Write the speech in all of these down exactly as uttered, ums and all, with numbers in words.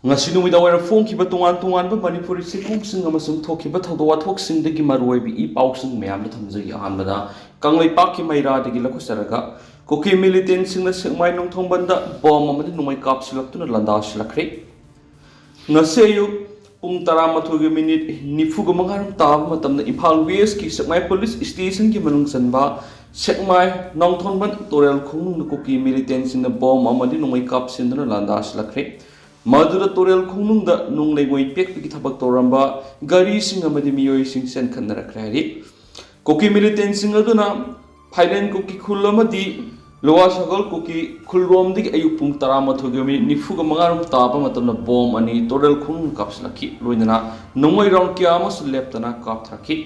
ꯉꯁꯤ ꯅꯨꯃꯤꯗꯥꯡ ꯋꯥꯏꯔꯝ ꯐꯣꯡꯈꯤꯕ ꯇꯣꯉꯥꯟ ꯇꯣꯉꯥꯟꯕ ꯃꯅꯤꯄꯨꯔꯤ ꯆꯦꯐꯣꯡꯁꯤꯡ ꯑꯃꯁꯨꯡ ꯊꯣꯛꯈꯤꯕ ꯊꯧꯗꯣꯛ ꯋꯥꯊꯣꯛꯁꯤꯡꯗꯒꯤ ꯃꯔꯨꯑꯣꯏꯕ ꯏ ꯄꯥꯎꯁꯤꯡ ꯃꯌꯥꯝꯗ ꯊꯝꯖꯒꯦ꯫ ꯑꯍꯥꯟꯕꯗ ꯀꯪꯂꯩꯄꯥꯛꯀꯤ ꯃꯩꯔꯥꯗꯒꯤ ꯂꯧꯈꯠꯆꯔꯒ, ꯀꯨꯀꯤ ꯃꯤꯂꯤꯇꯦꯟꯁꯤꯡꯅ ꯁꯦꯛꯃꯥꯏ ꯅꯣꯡꯊꯣꯡꯕꯟꯗ ꯕꯣꯝ ꯑꯃꯗꯤ ꯅꯣꯡꯃꯩ ꯀꯥꯞꯁꯤꯜꯂꯛꯇꯨꯅ ꯂꯥꯟꯗꯥꯁꯤꯜꯂꯛꯈ꯭ꯔꯦ꯫ ꯉꯁꯤ ꯑꯌꯨꯛ ꯄꯨꯡ ꯇꯔꯥꯃꯥꯊꯣꯏꯒꯤ ꯃꯤꯅꯤꯠ ꯅꯤꯐꯨꯒ ꯃꯉꯥꯔꯣꯝ ꯇꯥꯕ ꯃꯇꯝꯗ ꯏꯝꯐꯥꯜ ꯋꯦꯁꯀꯤ ꯁꯦꯛꯃꯥꯏ ꯄꯨꯂꯤꯁ ꯁ꯭ꯇꯦꯁꯟꯒꯤ ꯃꯅꯨꯡ ꯆꯟꯕ ꯁꯦꯛꯃꯥꯏ ꯅꯣꯡꯊꯣꯟꯕꯟ ꯇꯣꯔꯦꯜ ꯈꯣꯡꯅꯨꯡꯗ ꯀꯨꯀꯤ ꯃꯤꯂꯤꯇꯦꯟꯁꯤꯡꯅ ꯕꯣꯝ ꯑꯃꯗꯤ ꯅꯣꯡꯃꯩ ꯀꯥꯞꯁꯤꯟꯗꯨꯅ ꯂꯥꯟꯗꯥꯁꯤꯜꯂꯛꯈ꯭ꯔꯦ꯫ ꯃꯗꯨꯗ ꯇꯣꯔꯦꯜ ꯈꯣꯡꯅꯨꯡꯗ ꯅꯨꯡ ꯂꯩꯉꯣꯏ ꯄꯦꯛꯄꯒꯤ ꯊꯕꯛ ꯇꯧꯔꯝꯕ ꯒꯥꯔꯤꯁꯤꯡ ꯑꯃꯗꯤ ꯃꯤꯑꯣꯏꯁꯤꯡ ꯆꯦꯟꯈꯠꯅꯔꯛꯈ꯭ꯔꯦ ꯍꯥꯏꯔꯤ꯫ ꯀꯨꯀꯤ ꯃꯤꯂꯤꯇꯦꯟꯁꯤꯡ ꯑꯗꯨꯅ ꯐꯥꯏꯂꯦꯟ ꯀꯨꯀꯤ ꯈꯨꯜ ꯑꯃꯗꯤ ꯂꯣꯋꯥ ꯁꯒꯣꯜ ꯀꯨꯀꯤ ꯈꯨꯜꯔꯣꯝꯗꯒꯤ ꯑꯌꯨꯛ ꯄꯨꯡ ꯇꯔꯥꯃꯥꯊꯣꯏꯒꯤ ꯃꯤꯅꯤꯠ ꯅꯤꯐꯨꯒ ꯃꯉꯥꯔꯣꯝ ꯇꯥꯕ ꯃꯇꯝꯗ ꯕꯣꯝ ꯑꯅꯤ ꯇꯣꯔꯦꯜ ꯈꯣꯡꯅꯨꯡ ꯀꯥꯞꯁꯤꯜꯂꯛꯈꯤ꯫ ꯂꯣꯏꯅꯅ ꯅꯣꯡꯃꯩ ꯔꯥꯎꯟ ꯀꯌꯥ ꯑꯃꯁꯨ ꯂꯦꯞꯇꯅ ꯀꯥꯞꯊꯔꯛꯈꯤ꯫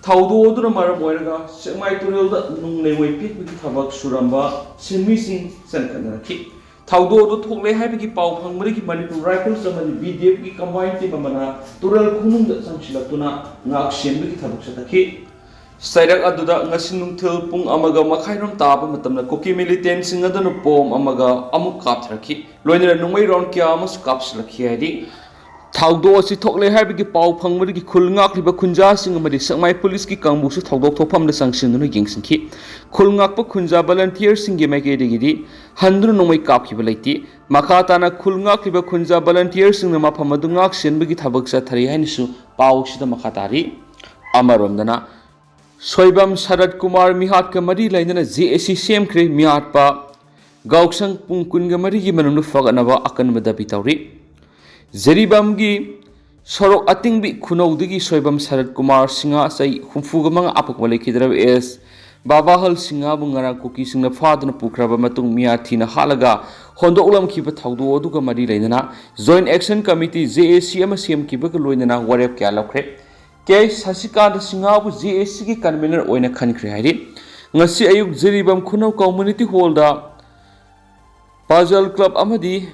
ꯊꯧꯗꯣꯛ ꯑꯗꯨꯅ ꯃꯔꯝ ꯑꯣꯏꯔꯒ ꯁꯦꯛꯃꯥꯏ ꯇꯨꯔꯦꯜꯗ ꯅꯨꯡ ꯂꯩꯉꯣꯏ ꯄꯦꯛꯄꯒꯤ ꯊꯕꯛ ꯁꯨꯔꯝꯕ ꯁꯤꯟꯃꯤꯁꯤꯡ ꯆꯦꯟꯈꯠꯅꯔꯛꯈꯤ꯫ ꯊꯧꯗꯣꯛ ꯑꯗꯨ ꯊꯣꯛꯂꯦ ꯍꯥꯏꯕꯒꯤ ꯄꯥꯎ ꯐꯪꯕꯗꯒꯤ ꯃꯅꯤꯄꯨꯔ ꯔꯥꯏꯐꯜꯁ ꯑꯃꯗꯤ ꯕꯤ ꯗꯤ ꯑꯦꯐꯀꯤ ꯀꯝꯕꯥꯏꯟ ꯇꯤꯝ ꯑꯃꯅ ꯇꯨꯔꯦꯜ ꯈꯣꯡꯅꯨꯡꯗ ꯆꯪꯁꯤꯜꯂꯛꯇꯨꯅ ꯉꯥꯛ ꯁꯦꯟꯕꯒꯤ ꯊꯕꯛ ꯆꯠꯊꯈꯤ꯫ ꯆꯩꯔꯛ ꯑꯗꯨꯗ ꯉꯁꯤ ꯅꯨꯡꯊꯤꯜ ꯄꯨꯡ ꯑꯃꯒ ꯃꯈꯥꯏꯔꯣꯝ ꯇꯥꯕ ꯃꯇꯝꯗ ꯀꯨꯀꯤ ꯃꯤꯂꯤꯇꯦꯟꯁꯤꯡ ꯑꯗꯨꯅ ꯕꯣꯝ ꯑꯃꯒ ꯑꯃꯨꯛ ꯀꯥꯞꯊꯔꯛꯈꯤ꯫ ꯂꯣꯏꯅꯅ ꯅꯣꯡꯃꯩ ꯔꯥꯎꯟ ꯀꯌꯥ ꯑꯃꯁꯨ ꯀꯥꯞꯁꯤꯜꯂꯛꯈꯤ ꯍꯥꯏꯔꯤ꯫ ꯊꯧꯗꯣꯛ ꯑꯁꯤ ꯊꯣꯛꯂꯦ ꯍꯥꯏꯕꯒꯤ ꯄꯥꯎ ꯐꯪꯕꯗꯒꯤ ꯈꯨꯜ ꯉꯥꯛꯂꯤꯕ ꯈꯨꯟꯖꯥꯁꯤꯡ ꯑꯃꯗꯤ ꯁꯦꯛꯃꯥꯏ ꯄꯨꯂꯤꯁꯀꯤ ꯀꯥꯡꯕꯨꯁꯨ ꯊꯧꯗꯣꯛ ꯊꯣꯛꯐꯝꯗ ꯆꯪꯁꯤꯟꯗꯨꯅ ꯌꯦꯡꯁꯤꯟꯈꯤ꯫ ꯈꯨꯜ ꯉꯥꯛꯄ ꯈꯨꯟꯖꯥ ꯚꯂꯟꯇꯤꯌꯔꯁꯤꯡꯒꯤ ꯃꯥꯏꯀꯩꯗꯒꯤꯗꯤ ꯍꯟꯗꯨꯅ ꯅꯣꯡꯃꯩ ꯀꯥꯞꯈꯤꯕ ꯂꯩꯇꯦ꯫ ꯃꯈꯥ ꯇꯥꯅ ꯈꯨꯜ ꯉꯥꯛꯂꯤꯕ ꯈꯨꯟꯖꯥ ꯚꯂꯟꯇꯤꯌꯔꯁꯤꯡꯅ ꯃꯐꯝ ꯑꯗꯨ ꯉꯥꯛ ꯁꯦꯟꯕꯒꯤ ꯊꯕꯛ ꯆꯠꯊꯔꯤ ꯍꯥꯏꯅꯁꯨ ꯄꯥꯎꯁꯤꯗ ꯃꯈꯥ ꯇꯥꯔꯤ꯫ ꯑꯃꯔꯣꯝꯗꯅ ꯁꯣꯏꯕꯝ ꯁꯔꯠ ꯀꯨꯃꯥꯔ ꯃꯤꯍꯥꯠꯀ ꯃꯔꯤ ꯂꯩꯅꯅ ꯖꯦ ꯑꯦ ꯁꯤ ꯁꯦꯝꯈ꯭ꯔꯦ꯫ ꯃꯤꯍꯥꯠꯄ ꯒꯥꯎꯁꯪ ꯄꯨꯡ ꯀꯨꯟꯒ ꯃꯔꯤꯒꯤ ꯃꯅꯨꯡꯗ ꯐꯒꯠꯅꯕ ꯑꯀꯟꯕ ꯗꯥꯕꯤ ꯇꯧꯔꯤ꯫ ꯖꯤꯔꯤꯕꯥꯝꯒꯤ ꯁꯣꯔꯣꯛ ꯑꯇꯤꯡꯕꯤ ꯈꯨꯅꯧꯗꯒꯤ ꯁꯣꯏꯕꯝ ꯁꯔꯠ ꯀꯨꯃꯥꯔ ꯁꯤꯡꯍ, ꯆꯍꯤ ꯍꯨꯝꯐꯨꯒ ꯃꯉꯥ, ꯑꯄꯣꯛꯄ ꯂꯩꯈꯤꯗ꯭ꯔꯕ ꯑꯦꯁ ꯕꯥꯕꯥꯍꯜ ꯁꯤꯡꯍꯕꯨ ꯉꯔꯥꯡ ꯀꯨꯀꯤꯁꯤꯡꯅ ꯐꯥꯗꯨꯅ ꯄꯨꯈ꯭ꯔꯕ ꯃꯇꯨꯡ ꯃꯤꯌꯥꯊꯤꯅ ꯍꯥꯠꯂꯒ ꯍꯣꯟꯗꯣꯛꯂꯝꯈꯤꯕ ꯊꯧꯗꯣꯛ ꯑꯗꯨꯒ ꯃꯔꯤ ꯂꯩꯅꯅ ꯖꯣꯏꯟꯠ ꯑꯦꯛꯁꯟ ꯀꯃꯤꯇꯤ, ꯖꯦ ꯑꯦ ꯁꯤ, ꯑꯃ ꯁꯦꯝꯈꯤꯕꯒ ꯂꯣꯏꯅꯅ ꯋꯥꯔꯦꯞ ꯀꯌꯥ ꯂꯧꯈ꯭ꯔꯦ꯫ ꯀꯦ ꯁꯁꯤꯀꯥꯟꯇ ꯁꯤꯡꯍꯕꯨ ꯖꯦ ꯑꯦ ꯁꯤꯒꯤ ꯀꯟꯚꯤꯅꯔ ꯑꯣꯏꯅ ꯈꯟꯈ꯭ꯔꯦ ꯍꯥꯏꯔꯤ꯫ ꯉꯁꯤ ꯑꯌꯨꯛ ꯖꯤꯔꯤꯕꯥꯝ ꯈꯨꯅꯧ ꯀꯝꯃ꯭ꯌꯨꯅꯤꯇꯤ ꯍꯣꯜꯗ ꯄꯥꯖꯜ ꯀ꯭ꯂꯕ ꯑꯃꯗꯤ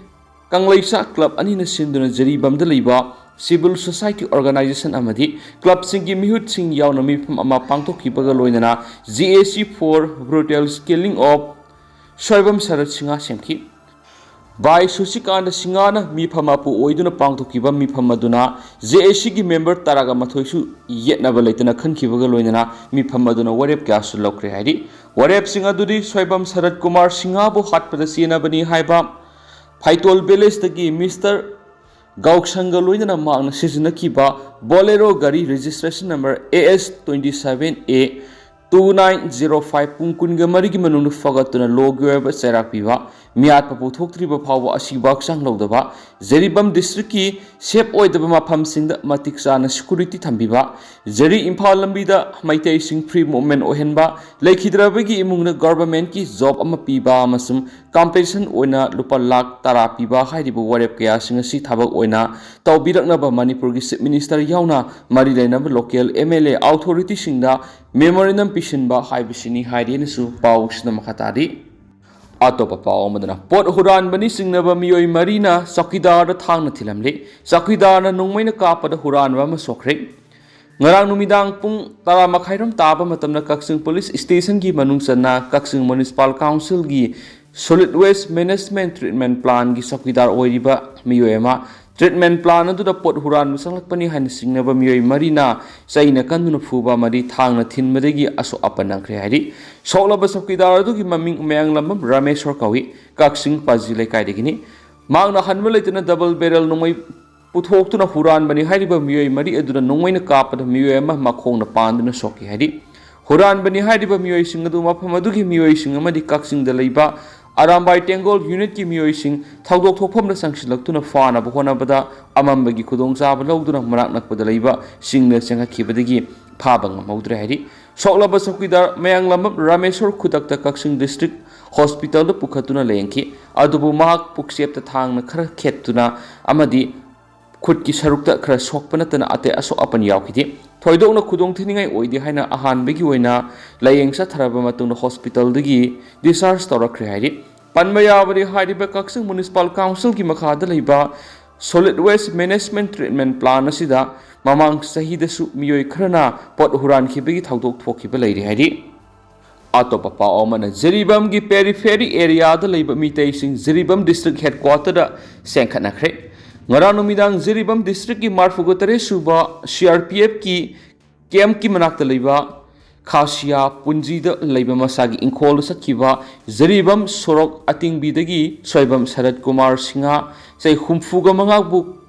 ꯀꯪꯂꯩꯁꯥ ꯀ꯭ꯂꯕ ꯑꯅꯤꯅ ꯁꯤꯟꯗꯨꯅ ꯖꯤꯔꯤꯕꯥꯝꯗ ꯂꯩꯕ ꯁꯤꯚꯤꯜ ꯁꯣꯁꯥꯏꯇꯤ ꯑꯣꯔꯒꯅꯥꯏꯖꯦꯁꯟ ꯑꯃꯗꯤ ꯀ꯭ꯂꯕꯁꯤꯡꯒꯤ ꯃꯤꯍꯨꯠꯁꯤꯡ ꯌꯥꯎꯅ ꯃꯤꯐꯝ ꯑꯃ ꯄꯥꯡꯊꯣꯛꯈꯤꯕꯒ ꯂꯣꯏꯅꯅ J A C for brutal killing of Soibam ꯁꯔꯠ ꯁꯤꯡꯍ ꯁꯦꯝꯈꯤ꯫ ꯚꯥꯏ ꯁꯨꯁꯤꯀꯥꯟꯇ ꯁꯤꯡꯍꯅ ꯃꯤꯐꯝ ꯃꯄꯨ ꯑꯣꯏꯗꯨꯅ ꯄꯥꯡꯊꯣꯛꯈꯤꯕ ꯃꯤꯐꯝ ꯑꯗꯨꯅ ꯖꯦ ꯑꯦ ꯁꯤꯒꯤ ꯃꯦꯝꯕꯔ ꯇꯔꯥꯒ ꯃꯥꯊꯣꯏꯁꯨ ꯌꯦꯠꯅꯕ ꯂꯩꯇꯅ ꯈꯟꯈꯤꯕꯒ ꯂꯣꯏꯅꯅ ꯃꯤꯐꯝ ꯑꯗꯨꯅ ꯋꯥꯔꯦꯞ ꯀꯌꯥꯁꯨ ꯂꯧꯈ꯭ꯔꯦ ꯍꯥꯏꯔꯤ꯫ ꯋꯥꯔꯦꯞꯁꯤꯡ ꯑꯗꯨꯗꯤ ꯁꯣꯏꯕꯝ ꯁꯔꯠ ꯀꯨꯃꯥꯔ ꯁꯤꯡꯍꯕꯨ ꯍꯥꯠꯄꯗ ꯆꯦꯟꯅꯕꯅꯤ ꯍꯥꯏꯕ, ꯐꯩꯇꯣꯜ ꯚꯤꯂꯦꯖꯇꯒꯤ ꯃꯤꯁꯇꯔ ꯒꯥꯎꯁꯪꯒ ꯂꯣꯏꯅꯅ ꯃꯍꯥꯛꯅ ꯁꯤꯖꯤꯟꯅꯈꯤꯕ ꯕꯣꯂꯦꯔꯣ ꯒꯥꯔꯤ registration number A S twenty seven A two nine zero five ꯄꯨꯡ ꯀꯨꯟꯒ ꯃꯔꯤꯒꯤ ꯃꯅꯨꯡꯗ ꯐꯒꯠꯇꯨꯅ ꯂꯣꯒꯤ ꯑꯣꯏꯕ ꯆꯩꯔꯥꯛ ꯄꯤꯕ, ꯃꯤꯌꯥꯠꯄ ꯄꯨꯊꯣꯛꯇ꯭ꯔꯤꯕ ꯐꯥꯎꯕ ꯑꯁꯤꯕ ꯍꯛꯆꯥꯡ ꯂꯧꯗꯕ, ꯖꯤꯔꯤꯕꯥꯝ ꯗꯤꯁꯇ꯭ꯔꯤꯛꯀꯤ ꯁꯦꯞ ꯑꯣꯏꯗꯕ ꯃꯐꯝꯁꯤꯡꯗ ꯃꯇꯤꯛ ꯆꯥꯅ ꯁꯦꯀ꯭ꯌꯨꯔꯤꯇꯤ ꯊꯝꯕꯤꯕ, ꯖꯤꯔꯤ ꯏꯝꯐꯥꯜ ꯂꯝꯕꯤꯗ ꯃꯩꯇꯩꯁꯤꯡ ꯐ꯭ꯔꯤ ꯃꯨꯚꯃꯦꯟ ꯑꯣꯏꯍꯟꯕ, ꯂꯩꯈꯤꯗ꯭ꯔꯕꯒꯤ ꯏꯃꯨꯡꯗ ꯒꯚꯔꯟꯃꯦꯟꯠꯀꯤ ꯖꯣꯕ ꯑꯃ ꯄꯤꯕ ꯑꯃꯁꯨꯡ ꯀꯝꯄꯦꯟꯁꯦꯁꯟ ꯑꯣꯏꯅ ꯂꯨꯄꯥ ꯂꯥꯈ ꯇꯔꯥ ꯄꯤꯕ ꯍꯥꯏꯔꯤꯕ ꯋꯥꯔꯦꯞ ꯀꯌꯥꯁꯤꯡ ꯑꯁꯤ ꯊꯕꯛ ꯑꯣꯏꯅ ꯇꯧꯕꯤꯔꯛꯅꯕ ꯃꯅꯤꯄꯨꯔꯒꯤ ꯆꯤꯐ ꯃꯤꯅꯤꯁꯇꯔ ꯌꯥꯎꯅ ꯃꯔꯤ ꯂꯩꯅꯕ ꯂꯣꯀꯦꯜ ꯑꯦꯝ ꯑꯦꯜ ꯑꯦ ꯑꯣꯊꯣꯔꯤꯇꯤꯁꯤꯡꯗ ꯃꯦꯃꯣꯔꯦꯟꯗꯝ ꯄꯤꯁꯤꯟꯕ ꯍꯥꯏꯕꯁꯤꯅꯤ ꯍꯥꯏꯔꯤ ꯍꯥꯏꯅꯁꯨ ꯄꯥꯎꯁꯤꯗ ꯃꯈꯥ ꯇꯥꯔꯤ꯫ ꯑꯇꯣꯞꯄ ꯄꯥꯎ ꯑꯃꯗꯅ, ꯄꯣꯠ ꯍꯨꯔꯥꯟꯕꯅꯤ ꯆꯤꯡꯅꯕ ꯃꯤꯑꯣꯏ ꯃꯔꯤꯅ ꯆꯧꯀꯤꯗꯥꯔꯗ ꯊꯥꯡꯅ ꯊꯤꯜꯂꯝꯂꯦ꯫ ꯆꯧꯀꯤꯗꯥꯔꯅ ꯅꯣꯡꯃꯩꯅ ꯀꯥꯞꯄꯗ ꯍꯨꯔꯥꯟꯕ ꯑꯃ ꯁꯣꯛꯈ꯭ꯔꯦ꯫ ꯉꯔꯥꯡ ꯅꯨꯃꯤꯗꯥꯡ ꯄꯨꯡ ꯇꯔꯥ ꯃꯈꯥꯏꯔꯣꯝ ꯇꯥꯕ ꯃꯇꯝꯗ ꯀꯛꯆꯤꯡ ꯄꯨꯂꯤꯁ ꯁ꯭ꯇꯦꯁꯟꯒꯤ ꯃꯅꯨꯡ ꯆꯟꯅ ꯀꯛꯆꯤꯡ ꯃ꯭ꯌꯨꯅꯤꯁꯤꯄꯥꯜ ꯀꯥꯎꯟꯁꯤꯜꯒꯤ solid waste management treatment plantꯒꯤ ꯆꯧꯀꯤꯗꯥꯔ ꯑꯣꯏꯔꯤꯕ ꯃꯤꯑꯣꯏ ꯑꯃ treatment plant ꯑꯗꯨꯗ ꯄꯣꯠ ꯍꯨꯔꯥꯟꯕ ꯆꯪꯂꯛꯄꯅꯤ ꯍꯥꯏꯅ ꯆꯤꯡꯅꯕ ꯃꯤꯑꯣꯏ ꯃꯔꯤꯅ ꯆꯩꯅ ꯀꯟꯗꯨꯅ ꯐꯨꯕ ꯑꯃꯗꯤ ꯊꯥꯡꯅ ꯊꯤꯟꯕꯗꯒꯤ ꯑꯁꯣꯛ ꯑꯄꯟ ꯅꯪꯈ꯭ꯔꯦ ꯍꯥꯏꯔꯤ꯫ ꯁꯣꯛꯂꯕ ꯆꯧꯀꯤꯗꯥꯔ ꯑꯗꯨꯒꯤ ꯃꯃꯤꯡ ꯃꯌꯥꯡꯂꯝꯕꯝ ꯔꯥꯃꯦꯁꯣꯔ ꯀꯧꯏ, ꯀꯛꯆꯤꯡ ꯄꯥꯖꯤ ꯂꯩꯀꯥꯏꯗꯒꯤꯅꯤ꯫ ꯃꯍꯥꯛꯅ ꯍꯟꯕ ꯂꯩꯇꯅ double barrel ꯅꯣꯡꯃꯩ ꯄꯨꯊꯣꯛꯇꯨꯅ ꯍꯨꯔꯥꯟꯕꯅꯤ ꯍꯥꯏꯔꯤꯕ ꯃꯤꯑꯣꯏ ꯃꯔꯤ ꯑꯗꯨꯅ ꯅꯣꯡꯃꯩꯅ ꯀꯥꯞꯄꯗ ꯃꯤꯑꯣꯏ ꯑꯃ ꯃꯈꯣꯡꯅ ꯄꯥꯟꯗꯨꯅ ꯁꯣꯛꯈꯤ ꯍꯥꯏꯔꯤ꯫ ꯍꯨꯔꯥꯟꯕꯅꯤ ꯍꯥꯏꯔꯤꯕ ꯃꯤꯑꯣꯏꯁꯤꯡ ꯑꯗꯨ ꯃꯐꯝ ꯑꯗꯨꯒꯤ ꯃꯤꯑꯣꯏꯁꯤꯡ ꯑꯃꯗꯤ ꯀꯛꯆꯤꯡꯗ ꯂꯩꯕ ꯑꯔꯥꯝꯕꯥꯏ ꯇꯦꯡꯒꯣꯜ ꯌꯨꯅꯤꯠꯀꯤ ꯃꯤꯑꯣꯏꯁꯤꯡ ꯊꯧꯗꯣꯛ ꯊꯣꯛꯐꯝꯗ ꯆꯪꯁꯤꯜꯂꯛꯇꯨꯅ ꯐꯥꯅꯕ ꯍꯣꯠꯅꯕꯗ ꯑꯃꯝꯕꯒꯤ ꯈꯨꯗꯣꯡꯆꯥꯕ ꯂꯧꯗꯨꯅ ꯃꯅꯥꯛ ꯅꯛꯄꯗ ꯂꯩꯕ ꯆꯤꯡꯗ ꯆꯦꯟꯈꯠꯈꯤꯕꯗꯒꯤ ꯐꯥꯕ ꯉꯝꯍꯧꯗ꯭ꯔꯦ ꯍꯥꯏꯔꯤ꯫ ꯁꯣꯛꯂꯕ ꯆꯧꯀꯤꯗꯥꯔ ꯃꯌꯥꯡꯂꯝꯕꯝ ꯔꯥꯃꯦꯁꯣꯔ ꯈꯨꯗꯛꯇ ꯀꯛꯆꯤꯡ ꯗꯤꯁꯇ꯭ꯔꯤꯛ ꯍꯣꯁꯄꯤꯇꯥꯜꯗ ꯄꯨꯈꯠꯇꯨꯅ ꯂꯥꯌꯦꯡꯈꯤ꯫ ꯑꯗꯨꯕꯨ ꯃꯍꯥꯛ ꯄꯨꯛꯆꯦꯞꯇ ꯊꯥꯡꯅ ꯈꯔ ꯈꯦꯠꯇꯨꯅ ꯑꯃꯗꯤ ꯈꯨꯠꯀꯤ ꯁꯔꯨꯛꯇ ꯈꯔ ꯁꯣꯛꯄ ꯅꯠꯇꯅ ꯑꯇꯩ ꯑꯁꯣꯛ ꯑꯄꯟ ꯌꯥꯎꯈꯤꯗꯦ꯫ ꯊꯣꯏꯗꯣꯛꯅ ꯈꯨꯗꯣꯡ ꯊꯤꯅꯤꯡꯉꯥꯏ ꯑꯣꯏꯗꯦ ꯍꯥꯏꯅ ꯑꯍꯥꯟꯕꯒꯤ ꯑꯣꯏꯅ ꯂꯥꯌꯦꯡ ꯆꯠꯊꯔꯕ ꯃꯇꯨꯡꯗ ꯍꯣꯁꯄꯤꯇꯥꯜꯗꯒꯤ discharge ꯇꯧꯔꯛꯈ꯭ꯔꯦ ꯍꯥꯏꯔꯤ꯫ ꯄꯟꯕ ꯌꯥꯕꯗꯤ ꯍꯥꯏꯔꯤꯕ ꯀꯛꯆꯤꯡ ꯃ꯭ꯌꯨꯅꯤꯁꯤꯄꯥꯜ ꯀꯥꯎꯟꯁꯤꯜꯒꯤ ꯃꯈꯥꯗ ꯂꯩꯕ solid waste management treatment plant ꯑꯁꯤꯗ ꯃꯃꯥꯡ ꯆꯍꯤꯗꯁꯨ ꯃꯤꯑꯣꯏ ꯈꯔꯅ ꯄꯣꯠ ꯍꯨꯔꯥꯟꯈꯤꯕꯒꯤ ꯊꯧꯗꯣꯛ ꯊꯣꯛꯈꯤꯕ ꯂꯩꯔꯤ ꯍꯥꯏꯔꯤ꯫ ꯑꯇꯣꯞꯄ ꯄꯥꯎ ꯑꯃꯅ, ꯖꯤꯔꯤꯕꯥꯝꯒꯤ periphery areaꯗ ꯂꯩꯕ ꯃꯤꯇꯩꯁꯤꯡ ꯖꯤꯔꯤꯕꯥꯝ district headquarterꯗ ꯆꯦꯟꯈꯠꯅꯈ꯭ꯔꯦ꯫ ꯉꯔꯥꯡ ꯅꯨꯃꯤꯗꯥꯡ ꯖꯤꯔꯤꯕꯥꯝ districtꯀꯤ ꯃꯔꯐꯨꯒ ꯇꯔꯦꯠ ꯁꯨꯕ CRPFꯀꯤ campꯀꯤ ꯃꯅꯥꯛꯇ ꯂꯩꯕ ꯈꯥꯁꯤꯌꯥ ꯄꯨꯟꯖꯤꯗ ꯂꯩꯕ ꯃꯁꯥꯒꯤ ꯏꯪꯈꯣꯜꯗ ꯆꯠꯈꯤꯕ ꯖꯤꯔꯤꯕꯥꯝ ꯁꯣꯔꯣꯛ ꯑꯇꯤꯡꯕꯤꯗꯒꯤ ꯁꯣꯏꯕꯝ ꯁꯔꯠ ꯀꯨꯃꯥꯔ ꯁꯤꯡꯍ, ꯆꯍꯤ ꯍꯨꯝꯐꯨꯒ ꯃꯉꯥꯕꯨ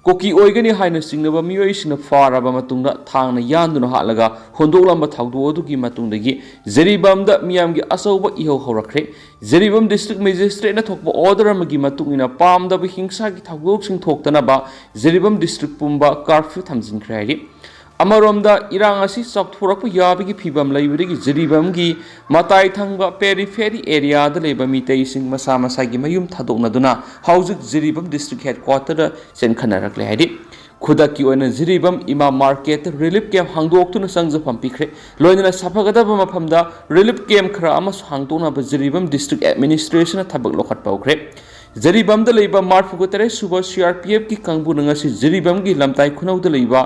ꯀꯨꯀꯤ ꯑꯣꯏꯒꯅꯤ ꯍꯥꯏꯅ ꯆꯤꯡꯅꯕ ꯃꯤꯑꯣꯏꯁꯤꯡꯅ ꯐꯥꯔꯕ ꯃꯇꯨꯡꯗ ꯊꯥꯡꯅ ꯌꯥꯟꯗꯨꯅ ꯍꯥꯠꯂꯒ ꯍꯨꯟꯗꯣꯛꯂꯝꯕ ꯊꯧꯗꯣꯛ ꯑꯗꯨꯒꯤ ꯃꯇꯨꯡꯗꯒꯤ ꯖꯤꯔꯤꯕꯥꯝꯗ ꯃꯤꯌꯥꯝꯒꯤ ꯑꯆꯧꯕ ꯏꯍꯧ ꯍꯧꯔꯛꯈ꯭ꯔꯦ꯫ ꯖꯤꯔꯤꯕꯥꯝ district magistrateꯅ ꯊꯣꯛꯄ order ꯑꯃꯒꯤ ꯃꯇꯨꯡ ꯏꯟꯅ ꯄꯥꯝꯗꯕ ꯍꯤꯡꯁꯥꯒꯤ ꯊꯧꯗꯣꯛꯁꯤꯡ ꯊꯣꯛꯇꯅꯕ ꯖꯤꯔꯤꯕꯥꯝ district ꯄꯨꯝꯕ curfew ꯊꯝꯖꯤꯟꯈ꯭ꯔꯦ ꯍꯥꯏꯔꯤ꯫ ꯑꯃꯔꯣꯝꯗ ꯏꯔꯥꯡ ꯑꯁꯤ ꯆꯥꯎꯊꯣꯔꯛꯄ ꯌꯥꯕꯒꯤ ꯐꯤꯕꯝ ꯂꯩꯕꯗꯒꯤ ꯖꯤꯔꯤꯕꯥꯝꯒꯤ ꯃꯇꯥꯏ ꯊꯪꯕ periphery areaꯗ ꯂꯩꯕ ꯃꯤꯇꯩꯁꯤꯡ ꯃꯁꯥ ꯃꯁꯥꯒꯤ ꯃꯌꯨꯝ ꯊꯥꯗꯣꯛꯅꯗꯨꯅ ꯍꯧꯖꯤꯛ ꯖꯤꯔꯤꯕꯥꯝ district headquarterꯗ ꯆꯦꯟꯈꯠꯅꯔꯛꯂꯦ ꯍꯥꯏꯔꯤ꯫ ꯈꯨꯗꯛꯀꯤ ꯑꯣꯏꯅ ꯖꯤꯔꯤꯕꯥꯝ ꯏꯃꯥ marketꯇ relief camp ꯍꯥꯡꯗꯣꯛꯇꯨꯅ ꯆꯪꯖꯐꯝ ꯄꯤꯈ꯭ꯔꯦ꯫ ꯂꯣꯏꯅꯅ ꯁꯥꯐꯒꯗꯕ ꯃꯐꯝꯗ relief camp ꯈꯔ ꯑꯃꯁꯨ ꯍꯥꯡꯗꯣꯛꯅꯕ ꯖꯤꯔꯤꯕꯥꯝ district administrationꯅ ꯊꯕꯛ ꯂꯧꯈꯠꯄ ꯍꯧꯈ꯭ꯔꯦ꯫ ꯖꯤꯔꯤꯕꯥꯝꯗ ꯂꯩꯕ ꯃꯔꯐꯨꯒ ꯇꯔꯦꯠ ꯁꯨꯕ CRPFꯀꯤ ꯀꯥꯡꯕꯨꯅ ꯉꯁꯤ ꯖꯤꯔꯤꯕꯥꯝꯒꯤ ꯂꯝꯇꯥꯏ ꯈꯨꯅꯧꯗ ꯂꯩꯕ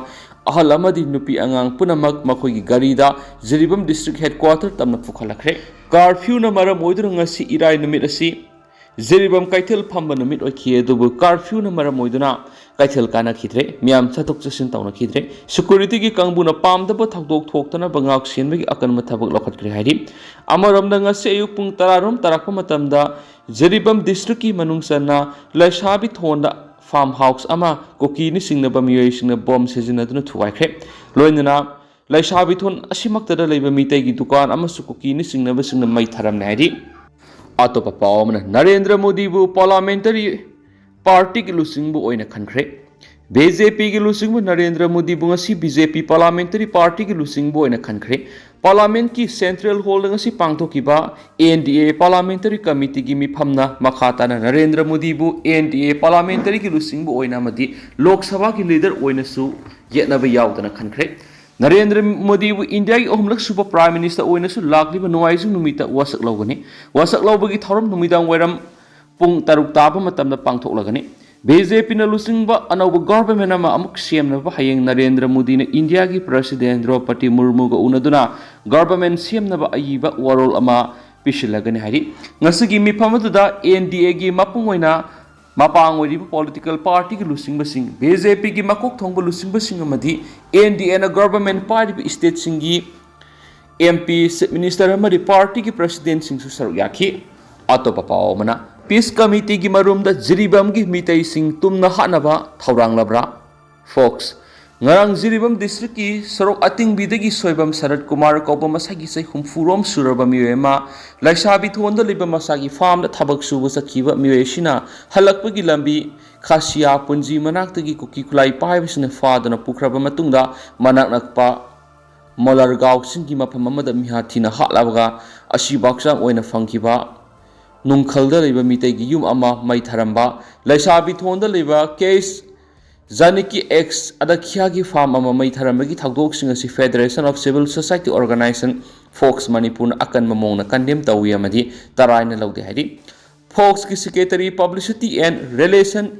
ꯑꯍꯜ ꯑꯃꯗꯤ ꯅꯨꯄꯤ ꯑꯉꯥꯡ ꯄꯨꯝꯅꯃꯛ ꯃꯈꯣꯏꯒꯤ ꯒꯥꯔꯤꯗ ꯖꯤꯔꯤꯕꯥꯝ district headquarter ꯇꯝꯅ ꯄꯨꯈꯠꯂꯛꯈ꯭ꯔꯦ꯫ Curfewꯅ ꯃꯔꯝ ꯑꯣꯏꯗꯨꯅ ꯉꯁꯤ ꯏꯔꯥꯏ ꯅꯨꯃꯤꯠ ꯑꯁꯤ ꯖꯤꯔꯤꯕꯥꯝ ꯀꯩꯊꯦꯜ ꯐꯝꯕ ꯅꯨꯃꯤꯠ ꯑꯣꯏꯈꯤ, ꯑꯗꯨꯕꯨ curfewꯅ ꯃꯔꯝ ꯑꯣꯏꯗꯨꯅ ꯀꯩꯊꯦꯜ ꯀꯥꯅꯈꯤꯗ꯭ꯔꯦ, ꯃꯤꯌꯥꯝ ꯆꯠꯊꯣꯛ ꯆꯠꯁꯤꯟ ꯇꯧꯅꯈꯤꯗ꯭ꯔꯦ꯫ Securityꯒꯤ ꯀꯥꯡꯕꯨꯅ ꯄꯥꯝꯗꯕ ꯊꯧꯗꯣꯛ ꯊꯣꯛꯇꯅꯕ ꯉꯥꯛ ꯁꯦꯟꯕꯒꯤ ꯑꯀꯟꯕ ꯊꯕꯛ ꯂꯧꯈꯠꯈ꯭ꯔꯦ ꯍꯥꯏꯔꯤ꯫ ꯑꯃꯔꯣꯝꯗ ꯉꯁꯤ ꯑꯌꯨꯛ ꯄꯨꯡ ꯇꯔꯥꯔꯣꯝ ꯇꯥꯔꯛꯄ ꯃꯇꯝꯗ ꯖꯤꯔꯤꯕꯥꯝ districtꯀꯤ ꯃꯅꯨꯡ ꯆꯟꯅ ꯂꯩꯁꯥꯕꯤ ꯊꯣꯟꯗ farm house ꯑꯃ ꯀꯨꯀꯤꯅ ꯆꯤꯡꯅꯕ ꯃꯤꯑꯣꯏꯁꯤꯡꯅ bomb ꯁꯤꯖꯤꯟꯅꯗꯨꯅ ꯊꯨꯒꯥꯏꯈ꯭ꯔꯦ꯫ ꯂꯣꯏꯅꯅ ꯂꯩꯁꯥꯕꯤ ꯊꯣꯟ ꯑꯁꯤꯃꯛꯇꯗ ꯂꯩꯕ ꯃꯤꯇꯩꯒꯤ ꯗꯨꯀꯥꯟ ꯑꯃꯁꯨ ꯀꯨꯀꯤꯅ ꯆꯤꯡꯅꯕꯁꯤꯡꯅ ꯃꯩ ꯊꯥꯔꯝꯂꯦ ꯍꯥꯏꯔꯤ꯫ ꯑꯇꯣꯞꯄ ꯄꯥꯎ ꯑꯃꯅ, ꯅꯔꯦꯟꯗ꯭ꯔ ꯃꯣꯗꯤꯕꯨ parliamentary partyꯒꯤ ꯂꯨꯆꯤꯡꯕ ꯑꯣꯏꯅ ꯈꯟꯈ꯭ꯔꯦ꯫ BJPꯒꯤ ꯂꯨꯆꯤꯡꯕ ꯅꯔꯦꯟꯗ꯭ꯔ ꯃꯣꯗꯤꯕꯨ ꯉꯁꯤ BJP parliamentary partyꯒꯤ ꯂꯨꯆꯤꯡꯕ ꯑꯣꯏꯅ ꯈꯟꯈ꯭ꯔꯦ꯫ Parliamentꯀꯤ central hallꯗ ꯉꯁꯤ ꯄꯥꯡꯊꯣꯛꯈꯤꯕ NDA parliamentary committeeꯒꯤ ꯃꯤꯐꯝꯅ ꯃꯈꯥ ꯇꯥꯅ ꯅꯔꯦꯟꯗ꯭ꯔ ꯃꯣꯗꯤꯕꯨ NDA parliamentaryꯒꯤ ꯂꯨꯆꯤꯡꯕ ꯑꯣꯏꯅ ꯑꯃꯗꯤ ꯂꯣꯛ ꯁꯚꯥꯒꯤ leader ꯑꯣꯏꯅꯁꯨ ꯌꯦꯠꯅꯕ ꯌꯥꯎꯗꯅ ꯈꯟꯈ꯭ꯔꯦ꯫ ꯅꯔꯦꯟꯗ꯭ꯔ ꯃꯣꯗꯤꯕꯨ ꯏꯟꯗꯤꯌꯥꯒꯤ ꯑꯍꯨꯝꯂꯛ ꯁꯨꯕ Prime Minister ꯑꯣꯏꯅꯁꯨ ꯂꯥꯛꯂꯤꯕ ꯅꯣꯡꯃꯥꯏꯖꯤꯡ ꯅꯨꯃꯤꯠꯇ ꯋꯥꯁꯛ ꯂꯧꯒꯅꯤ꯫ ꯋꯥꯁꯛ ꯂꯧꯕꯒꯤ ꯊꯧꯔꯝ ꯅꯨꯃꯤꯗꯥꯡ ꯋꯥꯏꯔꯝ ꯄꯨꯡ ꯇꯔꯨꯛ ꯇꯥꯕ ꯃꯇꯝꯗ ꯄꯥꯡꯊꯣꯛꯂꯒꯅꯤ꯫ ꯕꯤ ꯖꯦ ꯄꯤꯅ ꯂꯨꯆꯤꯡꯕ ꯑꯅꯧꯕ ꯒꯚꯔꯟꯃꯦꯟ ꯑꯃ ꯑꯃꯨꯛ ꯁꯦꯝꯅꯕ ꯍꯌꯦꯡ ꯅꯔꯦꯟꯗ꯭ꯔ ꯃꯣꯗꯤꯅ ꯏꯟꯗꯤꯌꯥꯒꯤ ꯄ꯭ꯔꯁꯤꯗꯦꯟ ꯗ꯭ꯔꯧꯄꯗꯤ ꯃꯨꯔꯃꯨꯒ ꯎꯅꯗꯨꯅ ꯒꯚꯔꯟꯃꯦꯟ ꯁꯦꯝꯅꯕ ꯑꯏꯕ ꯋꯥꯔꯣꯜ ꯑꯃ ꯄꯤꯁꯤꯜꯂꯒꯅꯤ ꯍꯥꯏꯔꯤ꯫ ꯉꯁꯤꯒꯤ ꯃꯤꯐꯝ ꯑꯗꯨꯗ ꯑꯦꯟ ꯗꯤ ꯑꯦꯒꯤ ꯃꯄꯨꯡ ꯑꯣꯏꯅ ꯃꯄꯥꯡ ꯑꯣꯏꯔꯤꯕ ꯄꯣꯂꯤꯇꯤꯀꯦꯜ ꯄꯥꯔꯇꯤꯒꯤ ꯂꯨꯆꯤꯡꯕꯁꯤꯡ, ꯕꯤ ꯖꯦ ꯄꯤꯒꯤ ꯃꯀꯣꯛ ꯊꯣꯡꯕ ꯂꯨꯆꯤꯡꯕꯁꯤꯡ ꯑꯃꯗꯤ ꯑꯦꯟ ꯗꯤ ꯑꯦꯅ ꯒꯚꯔꯟꯃꯦꯟ ꯄꯥꯏꯔꯤꯕ ꯁ꯭ꯇꯦꯠꯁꯤꯡꯒꯤ ꯑꯦꯝ ꯄꯤ, ꯆꯤꯐ ꯃꯤꯅꯤꯁꯇꯔ ꯑꯃꯗꯤ ꯄꯥꯔꯇꯤꯒꯤ ꯄ꯭ꯔꯁꯤꯗꯦꯟꯁꯤꯡꯁꯨ ꯁꯔꯨꯛ ꯌꯥꯈꯤ꯫ ꯑꯇꯣꯞꯄ ꯄꯥꯎ ꯑꯃꯅ, ꯄꯤꯁ ꯀꯃꯤꯇꯤꯒꯤ ꯃꯔꯨꯝꯗ ꯖꯤꯔꯤꯕꯥꯝꯒꯤ ꯃꯤꯇꯩꯁꯤꯡ ꯇꯨꯝꯅ ꯍꯥꯠꯅꯕ ꯊꯧꯔꯥꯡꯂꯕ꯭ꯔꯥ? ꯐꯣꯛꯁ꯫ ꯉꯔꯥꯡ ꯖꯤꯔꯤꯕꯥꯝ ꯗꯤꯁꯇ꯭ꯔꯤꯛꯀꯤ ꯁꯣꯔꯣꯛ ꯑꯇꯤꯡꯕꯤꯗꯒꯤ ꯁꯣꯏꯕꯝ ꯁꯔꯠ ꯀꯨꯃꯥꯔ ꯀꯧꯕ ꯃꯁꯥꯒꯤ ꯆꯍꯤ ꯍꯨꯝꯐꯨꯔꯣꯝ ꯁꯨꯔꯕ ꯃꯤꯑꯣꯏ ꯑꯃ ꯂꯩꯁꯥꯕꯤ ꯊꯣꯟꯗ ꯂꯩꯕ ꯃꯁꯥꯒꯤ ꯐꯥꯔꯝꯗ ꯊꯕꯛ ꯁꯨꯕ ꯆꯠꯈꯤꯕ ꯃꯤꯑꯣꯏ ꯑꯁꯤꯅ ꯍꯜꯂꯛꯄꯒꯤ ꯂꯝꯕꯤ ꯈꯥꯁꯤꯌꯥ ꯄꯨꯟꯖꯤ ꯃꯅꯥꯛꯇꯒꯤ ꯀꯨꯀꯤ ꯈꯨꯠꯂꯥꯏ ꯄꯥꯏꯕꯁꯤꯡꯅ ꯐꯥꯗꯨꯅ ꯄꯨꯈ꯭ꯔꯕ ꯃꯇꯨꯡꯗ, ꯃꯅꯥꯛ ꯅꯛꯄ ꯃꯣꯂꯔꯒꯥꯎ ꯆꯤꯡꯒꯤ ꯃꯐꯝ ꯑꯃꯗ ꯃꯤꯍꯥꯠ ꯊꯤꯅ ꯍꯥꯠꯂꯕꯒ ꯑꯁꯤꯕ ꯍꯛꯆꯥꯡ ꯑꯣꯏꯅ ꯐꯪꯈꯤꯕ ꯅꯨꯡꯈꯜꯗ ꯂꯩꯕ ꯃꯤꯇꯩꯒꯤ ꯌꯨꯝ ꯑꯃ ꯃꯩ ꯊꯥꯔꯝꯕ, ꯂꯩꯁꯥꯕꯤ ꯊꯣꯟꯗ ꯂꯩꯕ ꯀꯦꯁ ꯖꯥꯅꯤꯀꯤ ꯑꯦꯛꯁ ꯑꯗꯈꯤꯌꯥꯒꯤ ꯐꯥꯔꯝ ꯑꯃ ꯃꯩ ꯊꯥꯔꯝꯕꯒꯤ ꯊꯧꯗꯣꯛꯁꯤꯡ ꯑꯁꯤ Federation of Civil Society Organization, FOCS ꯃꯅꯤꯄꯨꯔꯅ ꯑꯀꯟꯕ ꯃꯑꯣꯡꯗ ꯀꯟꯗꯦꯝ ꯇꯧꯏ ꯑꯃꯗꯤ ꯇꯔꯥꯏꯅ ꯂꯧꯗꯦ ꯍꯥꯏꯔꯤ꯫ ꯐꯣꯛꯁꯀꯤ Secretary Publicity and Relation